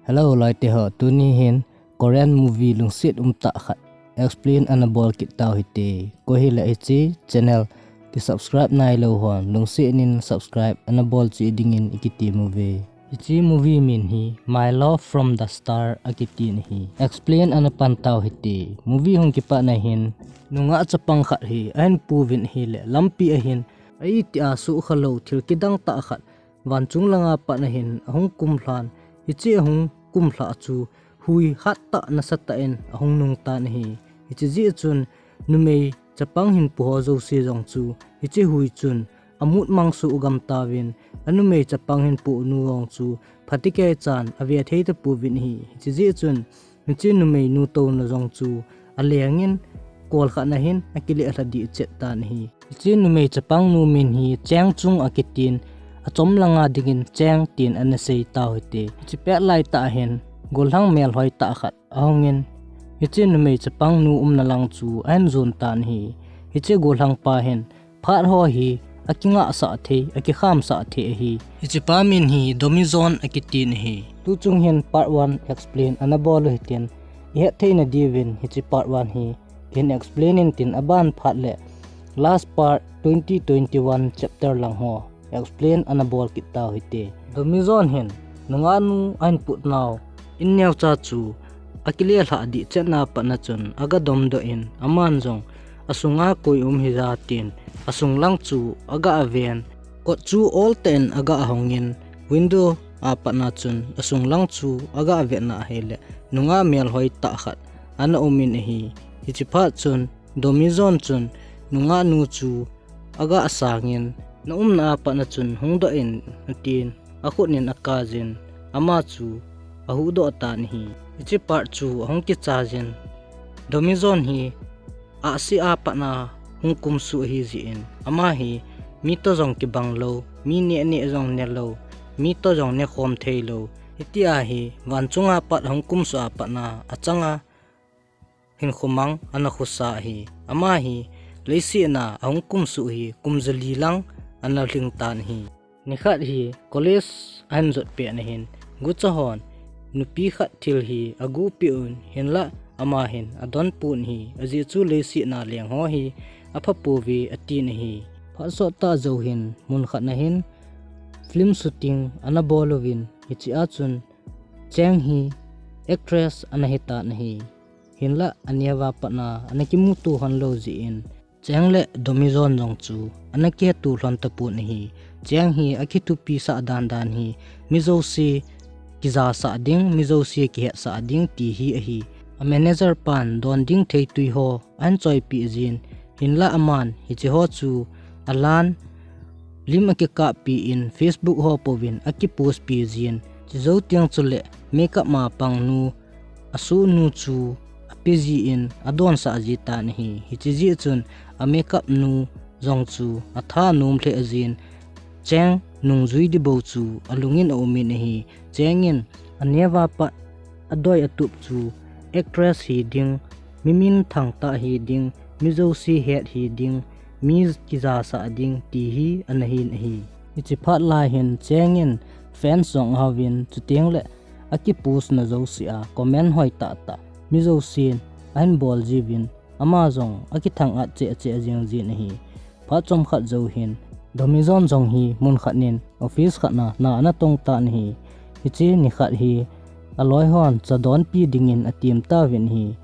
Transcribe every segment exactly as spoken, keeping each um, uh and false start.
Hello loite ho, tuni hin Korean movie lungset umtah khat explain ana bol kit tau hite. Koi hile hiche channel kisubscribe nailou hon lungset in subscribe ana bol cheh dingin ikiti uve. Hiche movie min hi My Love from the Star akiti ahi. Explain ana pan tau hite. Movie hung kipat na hin nungah chapang khat hi ahin pu uvin ahile lampi ahin a itia sukha lou thil kidang tah khat vanchung langa pat na hin ahung kumlhan. Hiche ahung kumlha chu hui hattah nasatah in ahung nung tan ahi. Hiche jeh chun numei chapang hin pu ho jouse jong chu hiche hui chun amut mang sugam tauvin, anumei chapang hin pu nu jong chu phatecha in ave thei tapouvin ahi. Hiche jeh chun hiche numei nu touna jong chu alengin kol khat na hin akile lha dih chet tan ahi. Hiche numei chapang nu min hi Cheng Chung akitin, achom langa dingin Cheng tin ana sei tau hite. Hiche pet lai tah hin gollhang melhoi tah khat ahungin, hiche numei chapang nu umna lang chu ahin jon tan ahi. Hiche gollhang pa hin phat ho hi akingah sah thei, akikham sah thei ahi. Hiche pa min hi Domijon akitin ahi. Tuchung hin part one explain ana bol u hitin, ihet theina diuvin hiche part one hi kin explain in tin aban phat le last part twenty twenty-one chapter lang ho explain ana bol kit tau hite. Domijon hin nungah nu ahin put nau in neocha chu akile lha dih chet na pat na chun aga domdoh in, aman jong asunga koi um hija tin asung lang chu aga aven. Kot chu ol tah in aga ahongin, window a pat na chun asung lang chu aga avet na ahile nungah melhoi tah khat ana umin ahi. Hiche phat chun Domijon chun nungah nu chu aga asangin, na umna a pat na chun hungdoh in atin, akhut in akajin, ama chu ahuhdoh tan ahi. Hiche part chu ahung kichai jin, Domijon hi ahsi a pat na hung kumsuh ahi jeh in, ama hi mi toh jong kibang lou, mi neh neh jong ne lou, mi toh jong nekhom thei lou. Hitia hi vanchunga pat ahung kumsuh a pat na achanga hinkho mang ana khosa ahi. Ama hi leiset a ahung kumsuh hi kum jali lang ana lhing tan ahi. Nikhat hi college ahin jot pet na hin, gucha hon nupi khat thil hi aguh peh un, hinlah ama hin adon pon ahi, ajeh chu leiset a leng ho hi apha pouve atin ahi. Phat sot tah jou hin mun khat na hin film shooting ana bol uvin, hiche a chun Cheng hi actress ana hi tan ahi. Hinlah aneo a pat na ana kimuto lhon lou jeh in, Cheng le Domijon jong chu ana kiheto lhon tapon ahi. Cheng hi akithopi sah dan dan hi mi jouse kijasah ding, mi jouse kihetsah ding ti hi ahi. A manager pan don ding theitui ho ahin choipeh jin, hinlah aman hiche ho chu alan lim akikappi in Facebook ho pouvin akipost pi jin, chujou teng chule makeup ma pang nu asoh nu chu ape jin adonsah ji tan ahi. Hiche jeh chun a makeup nu jong chu atha nom lheh jin, Cheng nungjui ding bou chu alungin aumin ahi. Cheng in aneo a pat adoi atup chu actress hi ding, mi minthang tah hi ding, mi jouse het hi ding, mi kijasah ding ti hi ana hin ahi. Hiche phat lai hin Cheng in fans jong ahauvin, chuteng le akipost na jouse a comment hoi tah tah mi jousen ahin bol jiuvin, ama jong akithang-at cheh cheh jing jin ahi. Phat chomkhat jou hin Domijon jong hi mun khat in office khat na na ana tong tan ahi. Hiche nikhat hi aloi hon cha donpi dingin atem tauvin ahi.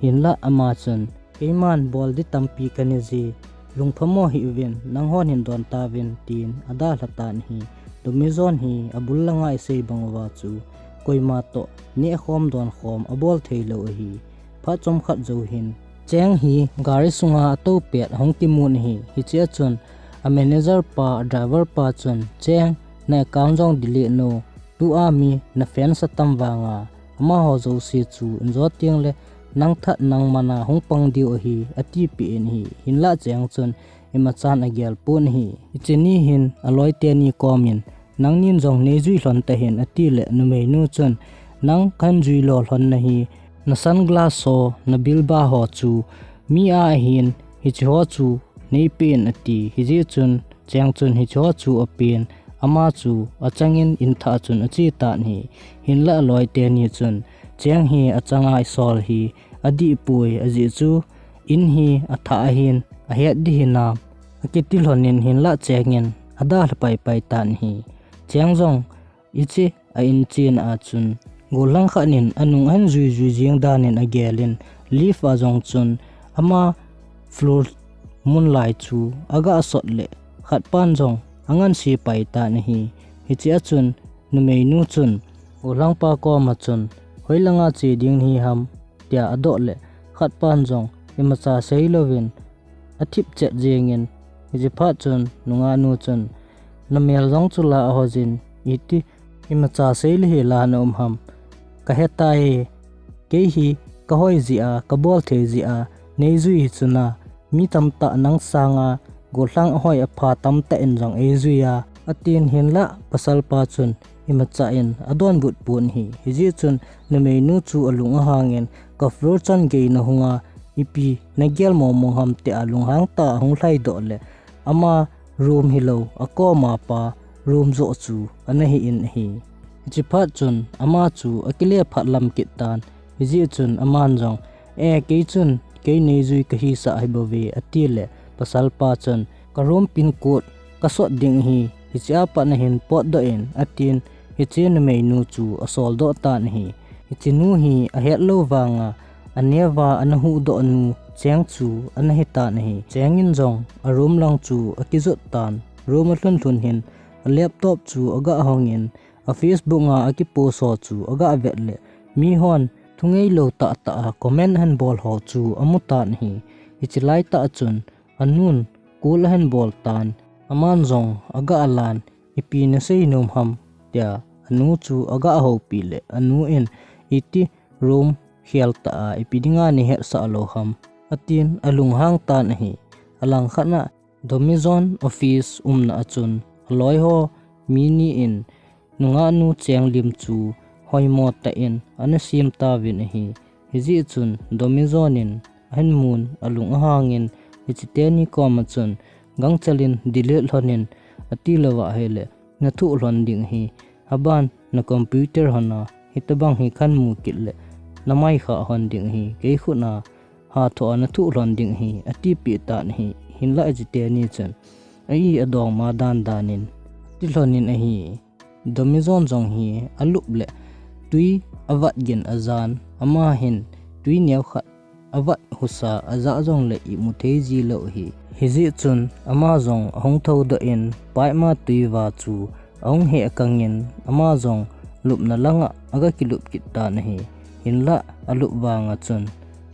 Hinlah ama chun, keiman bol ding tampi kanei je, lungphamo hih uvin, nanghon hin don tauvin, tin adalha tan ahi. Domijon hi abul langa isei bang uva chu koima toh nehkhom donkhom abol thei lou ahi. Phat chomkhat jou hin Cheng hi gari sunga atou pet ahung kimun ahi. Hiche a chun a manager pa, a driver pa chun, Cheng, na account jong delete un, tua mi na fans atam vanga amaho jouse chu injo teng le nang that nang man a hung pang diu ahi, atipeh in ahi. Hinlah Cheng chun imachan agel pon ahi. Hiche ni hin aloi teni komin, nangnin jong neijui lhon tahih in, ati le numeinu chun, nang kahin jui lo lhon nahi, na sunglass ho, na bilba ho chu mi a ahin, hiche ho chu neipen, ati. Hijeh chun Cheng chun hiche ho chu apen, ama chu achangin in thah chun ache tan ahi. Hinlah aloi teni chun Cheng hi achanga asol hi adih poi, ajeh chu in hi athah ahin ahet ding hinam akiti lhonin hinlah Cheng in adalha paipai tan ahi. Cheng jong hiche a in chena a chun gollhang khat in anung ahin juijui jing danin agelin lift a jong chun ama floor mun lai chu aga sot le khat pan jong anganse pai tan ahi. Hiche a chun numeinu chun gollhangpa koma chun hoilanga che ding nahi ham tia adoh le khat pan jong imacha seilouvin athip chet jengin, hiche phat chun nungahnu chun namel jong chu la ahojin, iti imacha seile hila na um ham, kahetai, kei hi kahoi jeh a kabol thei jeh a neijui hi chuna, mi tamtah nang sanga gollhang ahoi apha tamtah in jong eijui a, atin hinlah pasalpa chun imacha in adonbut pon ahi. Hijeh chun numeinu chu alung ahangin ka floor chan gei nahunga ipi nagel mongmong ham tia lunghang tah a ahung lhaidoh le ama room hilou akoma pa room joh chu ana hi in ahi. Hiche phat chun ama chu akile phat lam kit tan. Hijeh chun aman jong, e, kei chun kei neijui kahisah ahibouve atile pasalpa chun ka room pin code kasot ding ahi, hiche a pat nahin potdoh in atin, hiche numeinu chu asoldoh tan ahi. Hiche nu hi ahetlou vanga aneva ana huhdoh nu Cheng chu ana hitan ahi. Cheng in jong a room lang chu akijot tan, room alhun lhun hin a laptop chu aga hongin a Facebook a akipost ho chu aga vet le mihon thungeilou tahtah a comment ahin bol ho chu amu tan ahi. Hiche laitah chun anun call ahin bol tan, aman jong aga lan, ipi nasei nom ham tia anu chu aga houpi le anu in, iti room khel tah a ipi dinga nahetsah lou ham, atin alunghang tan ahi. Alangkhat a Domizon office umna a chun aloiho mi ni in nungahnu Cheng lim chu hoimo tah in ana sem tauvin ahi. Hijeh chun Domizon in ahin mun alung ahangin hiche teni koma chun gangchel in delete lhonin atilouva ahile nathoh lhon ding ahi. Aban na computer hon a hitobang hi kahin mu kit le namai kha hon ding ahi. Kei khut a hathoh a nathoh lhon ding ahi atipeh tan ahi. Hinlah hiche teni chun a-i adongma dan danin ati lhonin ahi. Domizon jong hi alup le tui avat gin ajan, ama hin tui neokhat avat husa ajah jongle imu thei jilou ahi. Hijeh chun ama jong ahung thoudoh in pipe a tui va chu ahung heh kangin ama jong lupna langa aga kilup kit tan ahi. Hinlah alup vanga chun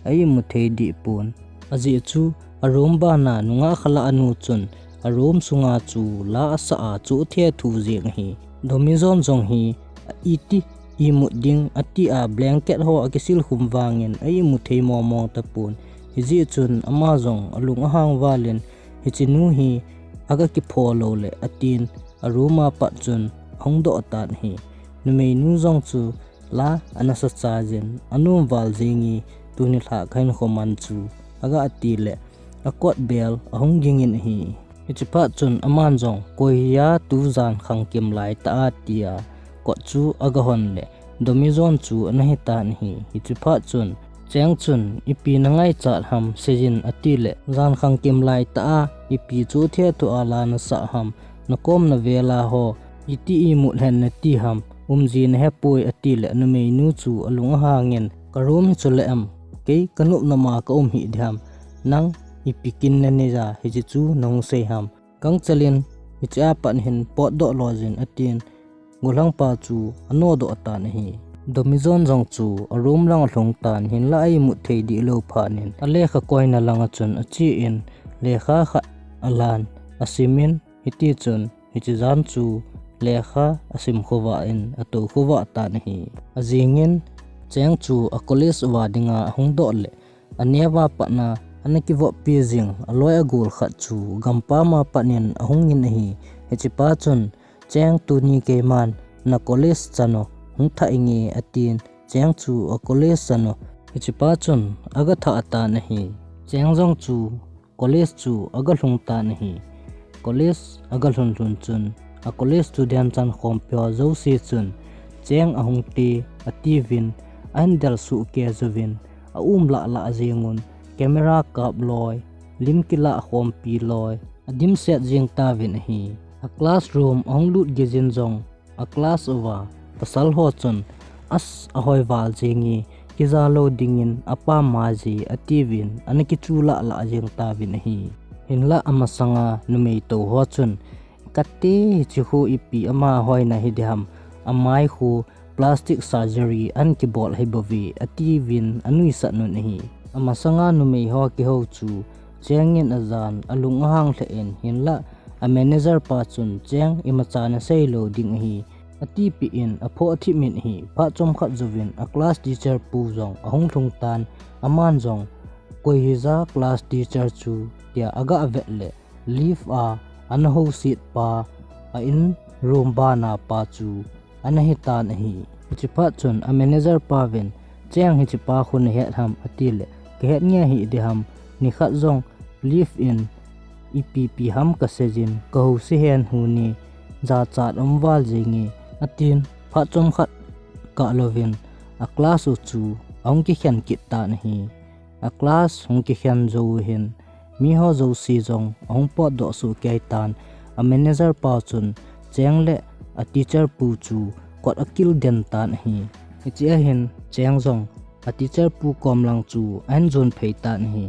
a-imu thei deh pon. Ajeh chu a room bana nungah khat lah anu chun a room sunga chu la asah a chu athe thu jeng ahi. Domizon jong hi iti imut ding atia blanket ho akisil khum vangin a-imu thei mongmong tapon. Hijeh chun ama jong alung ahang valin hiche nu hi aga kipho loule atin a room a pat chun ahung doh tan ahi. Numeinu jong chu la anasa chajin anom val jenge, tuni lha kahin khoman chu aga ati le akot bel ahung gingin ahi. Hiche phat chun aman jong koi hia tujan khangkim laitah a tia kot chu aga hon le Domizon chu ana hitan ahi. Hiche phat chun Cheng chun ipi nangaichat ham seijin atile jan khangkim laitah a ipi chu thethu a la nasah ham, nakom navela ho iti imut hen nati ham, umji nahepoi atile numeinu chu alung ahangin ka room hi chule em, kei kanop noma kaum hih diham, nang ipi kin naneiya hiche chu nahung sei ham, gangchel in hiche a pat hin potdoh lojin atin, gollhangpa chu anodoh tan ahi. Domizon jong chu a room lang alhung tan hinlah a-imut thei dihlou phat in alekha koina langa chun achen lekha khat alan asimin hitichun hiche jan chu lekha asim khovah in atou khovah tan ahi. Ajingin Cheng chu a college uva dinga ahung doh le aneo a patna ana kivoppi jing aloi agol khat chu gampam a pat in ahungin ahi. Hichepa chun, Cheng, tuni keiman na college chan u hung thah inge atin, Cheng chu a college chan u hichepa chun aga thah tan ahi. Cheng jong chu college chu aga lhung tan ahi. College aga lhun lhun chun a college student chankhompi ho jouse chun, Cheng ahung te, atiuvin, ahin del suh kei jouvin, aum lah lah jengun, camera kap loi, lim kilah khompi loi, adimset jeng tauvin ahi. A classroom ahung lut gei jin jong, a class uva pasal ho chun, as, ahoi val jeng e, kija lou dingin apa mai je, atiuvin, ana kichu lah lah jeng tauvin ahi. Hinlah amasanga numei tou ho chun, kati, hiche khu ipi ama hoina hi diham, amai khu plastic surgery ana kibol ahi bouve, atiuvin anuisat un ahi. Amasanga numei ho kihou chu, Cheng in ajan, alung ahang lheh in, hinlah a manager pa chun, Cheng, imacha nasei lou ding ahi, atipeh in, aphoh thip in ahi. Phat chomkhat jouvin a class teacher pu jong ahung lhung tan, aman jong, koi hija class teacher chu, tia aga vet le, lift a ana houset pa, a in room bana pa chu ana hitan ahi. Hiche phat chun a manager pa vin, Cheng, hiche pa khu nahet ham, atile, kahet nge hi diham, nikhat jong lift in ipi pi ham kasei jin, kahouse hen huni, jachat um val jeng e, atin, phat chomkhat kah louvin a class u chu ahung kikhen kit tan ahi. A class hung kikhen jou hin, miho jouse jong ahung potdoh soh kei tan, a manager pa chun Cheng le a teacher pu chu kot akil den tan ahi. Hiche ahin Cheng jong a teacher pu kom lang chu ahin jon phei tan ahi.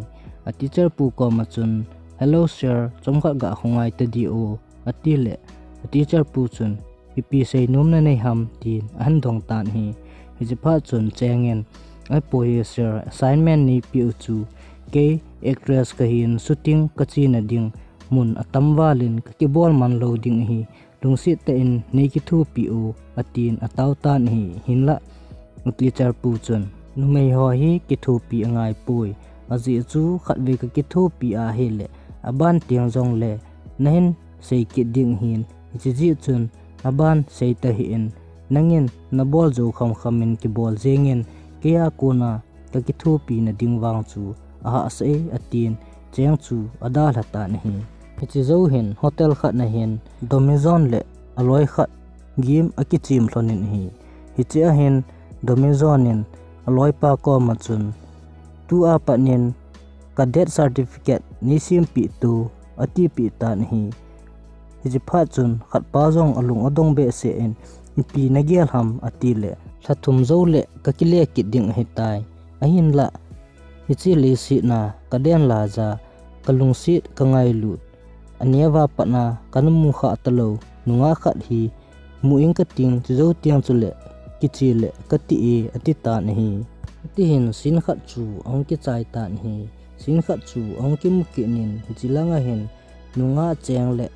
A teacher pu koma chun, hello sir, chomkhat ga khongai tadiu, atile, a teacher pu chun, ipi seinom nanei ham, tin ahin dong tan ahi. Hiche phat chun Cheng in, ahipoi sir, assignment neipeh u chu, kei actress kahin, shooting kachena ding mun atam val in kakibol man lou ding ahi, lungset tah in neikithopi u, atin atao tan ahi. Hinlah a teacher pu chun, numei ho hi kithopi angaipoi, ajeh chu khatvei kakithopi ahile, aban teng jongle nahin sei kit ding ahin, hiche jeh chun aban sei tahih in, nangin nabol jou khamkham in kibol jeng in, keia kona kakithopi nading vang chu ahahsa e, atin, Cheng chu adalha tan ahi. Hiche jou hin hotel khat na hin Domijon le aloi khat game akichem lhon in ahi. Hiche ahin Domijon in aloipa koma chun, tua pat in ka death certificate neisempeh to, atipeh tan ahi. Hiche phat chun khatpa jong alung adong behseh in, ipi nagel ham, atile, lha thum jou le kakile kit ding ahitai. Ahinlah hiche leiset a kaden laiya kalungset kangailut, aneova pat a kana mukhah talou nungah khat hi mu ing kating, chujou teng chule kiche le kati e, ati tan ahi. Hitihin scene khat chu ahung kichai tan ahi. Scene khat chu ahung kimu kit in, hiche langa hin nungah Cheng le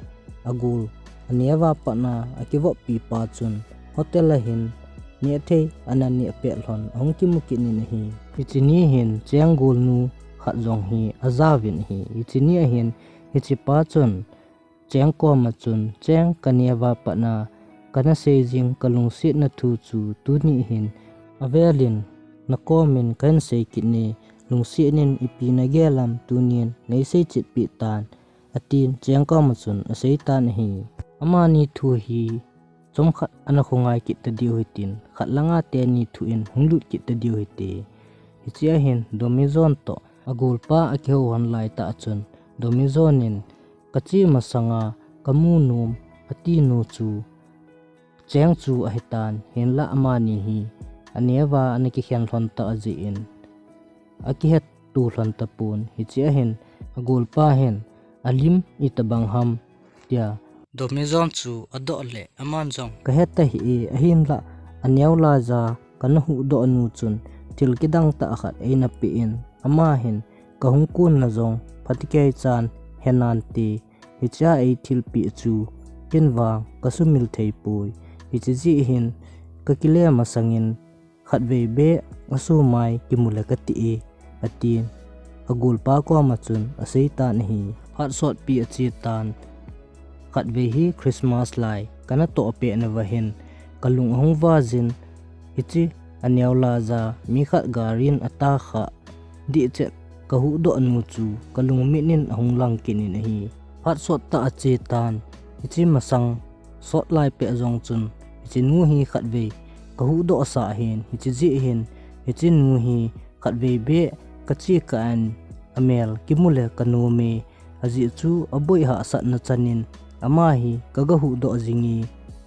agol aneova pat a akivoppi pa chun hotel a hin nehthei ana neh pet lhon ahung kimu kit in ahi. Hiche ni hin Cheng golnu khat jong hi ajaovin ahi. Hiche ni ahin hichepa chun Cheng koma chun, Cheng, kaneova pat a kana sei jing kalungsetna thu chu tuni hin avel in nakom in kahin sei kit e, lungset in, ipi nagel ham, tunin neisei chetpeh tan, atin Cheng koma chun asei tan ahi. Amani thu hi chomkhat ana khongai kit tadiu hitin, khat langa teni thu in hunglut kit tadiu hite. Hiche ahin Domijon toh agolpa akihou lhon laitah chun, Domijon in, kache masanga kamu nom atinu chu Cheng chu ahitan, hinlah amani hi aneova ana kikhen lhon tah ajeh in akihetto lhon tapon. Hiche ahin agolpa hin, alim itobang ham, tia Domijon chu adoh le aman jong, kahe tahih e, ahinlah aneo laiya kana huhdoh nu chun thil kidang tah khat eina peh in, ama hin kahung konna jong phatecha in henante, hichea eithilpeh chu ken vang kasumil theipoi. Hiche jeh hin kakile masangin khatvei beh asumai kimu le kati e, atin agolpa koma chun asei tan ahi. Phat sotpi ache tan, khatvei hi Christmas lai kana tohpeh nauva hin kalung ahung vajin, hiche aneo laiya mi khat gari in atakhah dihchet kahuhdoh nu chu kalungmit in ahung lang kit in ahi. Phat sottah ache tan, hiche masang sot lai peh jong chun, hiche nu hi khatvei kahuhdoh sah ahin, hiche jeh hin, hiche nu hi khatvei beh kache kah in amel kimu le kanom e, ajeh chu aboi hahsatna chan in ama hi kaga huhdoh jing e,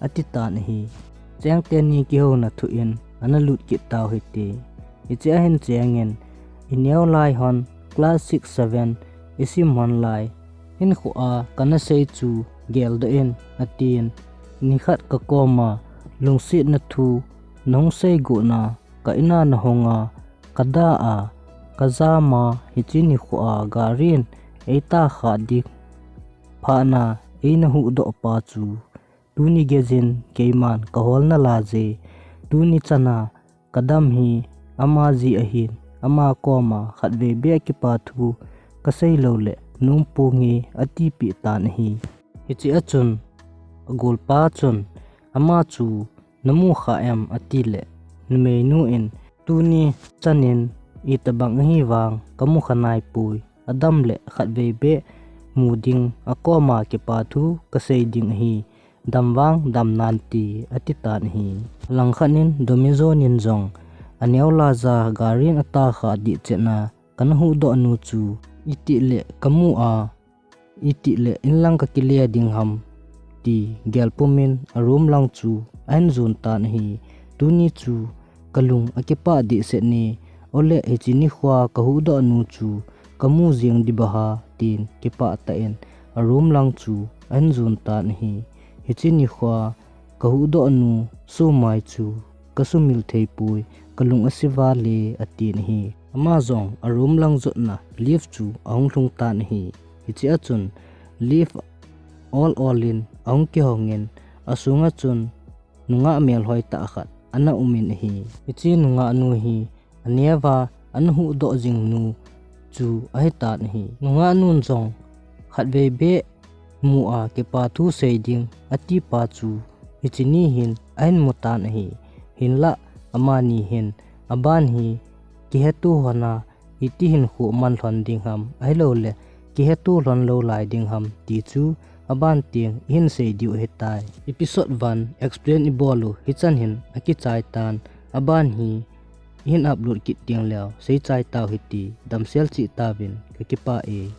ati tan ahi. Cheng teni kihouna thu in ana lut kit tau hite. Hiche ahin cheng in, ineo lai hon class six seven isim hon lai, hinkho a kana sei chu geldoh in, atin. Nikhat kakoma lungsetna thu nahung seigot na, ka in a nahung a, kada a, kajam a, hiche nikho a gari in eita kha ding phat na eina huhdoh pa chu tuni geiyin keiman kahol nalai je. Tuni chan a kadam hi ama jeh ahin, ama koma khatvei beh kipa thu kasei lou le nom ponge, atipeh tan ahi. Hiche a chun agolpa chun, ama chu namu kha em, ati le, numeinu in, tuni chan in itobang ahivang kamu kha naipoi, adam le khatvei beh mu ding, akoma kipa thu kasei ding ahi, dam vang dam nante, ati tan ahi. Langkhat in Domijon in jong aneo laija gari in ata kha ding chet na kana huhdoh nu chu itih le kamu a, itih le inlang kakile ding ham, ti gelpum in a room lang chu ahin jon tan ahi. Tuni chu kalung akipah dehset e, ole hiche nikho a kahuhdoh nu chu kamu jeng ding bou ham, tin kipah tah in a room lang chu ahin jon tan ahi. Hiche nikho a kahuhdoh nu sumai chu kasumil thei poi, kalung ase val e, atin ahi. Ama jong a room lang jotna lift chu ahung lhung tan ahi. Hiche a chun lift ol ol in ahung kihong in, asunga chun nungah melhoi tah khat ana um in ahi. Hiche nungah nu hi aneo a ana huhdoh jing nu chu ahi tan ahi. Nungah nun jong khatvei beh mu a kipa thu sei ding ati pa chu hiche ni hin ahin mu tan ahi. Hinlah amani hin aban hi kihetu hon a iti hinkho man lhon ding ham, ahilou le kihetu lhon lou lai ding ham, ti chu aban teng ihin sei diu ahitai. Episode one explain ibol u hichan hin akichai tan, aban hi ihin upload kit teng leh seichai tau hite, damsel cheh tauvin, kakipah e.